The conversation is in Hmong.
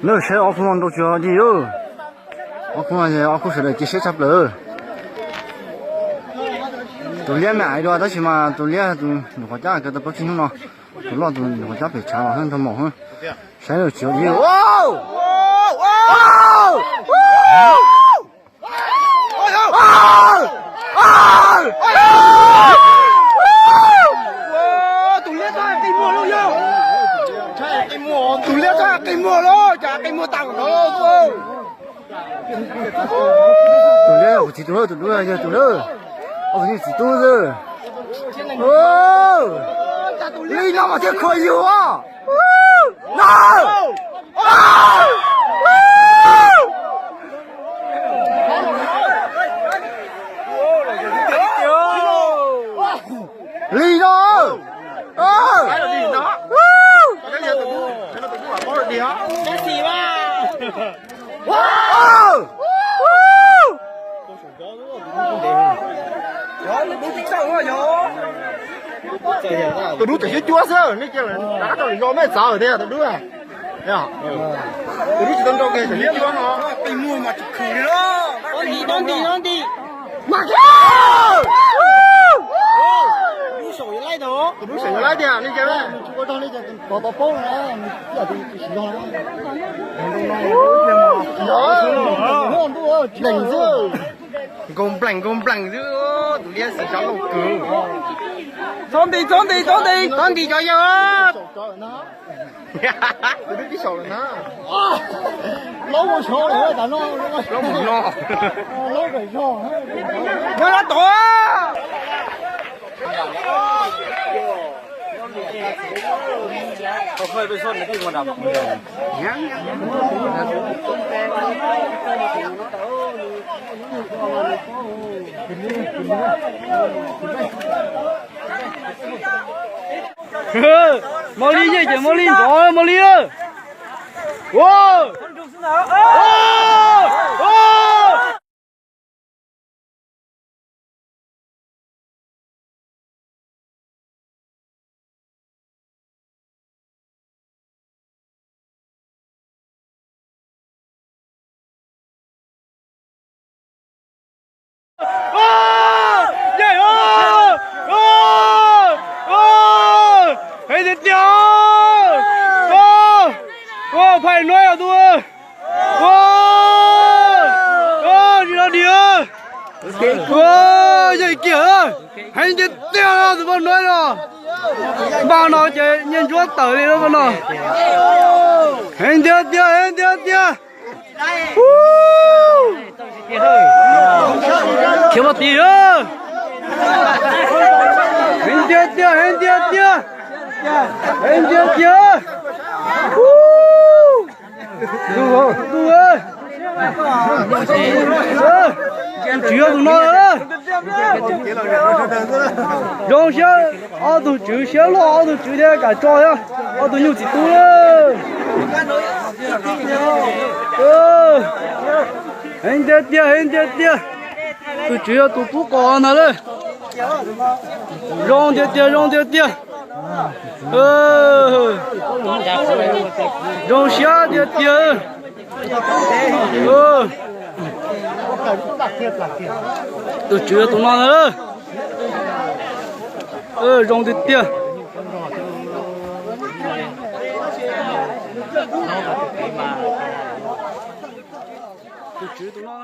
Lawv saib ob khub no nrau tsis yog li, ob khub no ob khub sawv daws cia siab tshaj plaws. Tus liab me ais dua tab sis mas tus liab tus nyuam qhuav cab kaw tau plaub tsib hnub no, tus loj tus nyuam qhuav cab pem tshav los nrog maum. Saib lawv tsis yog li. Tus liab txhob qi muag lauj, yog tus liab txhob qi muag lauj, cas qi muag tas no lauj. Tus liab kuv txiv tus lawm, tus dub yog tus lawm, ob tug yeej txiv tub xwb. Li no mas thiaj khuv yus os. Li no. Tus dub tseem cuab cuab xwb, nej cia rov qab rau lwm zaus mej txawv tiag tus dub. Tus dub tsis tau nrau kiag tseem cuab cuab no. Tus dub saum yuav laib tiag, nej cia. Nkaus nplees nkaus nplees xwb, tus liab xis sab loj kawg. Txhob nti, txhob nti, txhob nti, txhob nti cov yawg. Tus dub pib saum lawm na. Laub mus no. Nyob no tod. Mos li yeej ces mos li nrov mos li. Heev tiag tiag. Phais nuav yog tus, tsis lo dim. Yog kiag, heev tiag tiag tus poj nuav no. Npaj no ces nyiaj ntsuab tawm li lawm no. Heev tiag tiag, heev tiag tiag. Khiav mus tid. Heev tiag tiag, heev tiag tiag. Heev tiag tiag. Ntuj, tus tswv yog tus no. Zoo siab, ob tug tswv siab loj, ob tug tswv thiab kam tso thiab, ob tug nyuj txiv tub. Heev tiag tiag, heev tiag tiag. Tus tswv yog tus tub qos ntag lauj. Zoo tiag tiag, zoo tiag tiag. Zoo siab tiag tiag. Tus tswv yog tus no ntag. Zoo tiag tiag. Tus tswv tus no.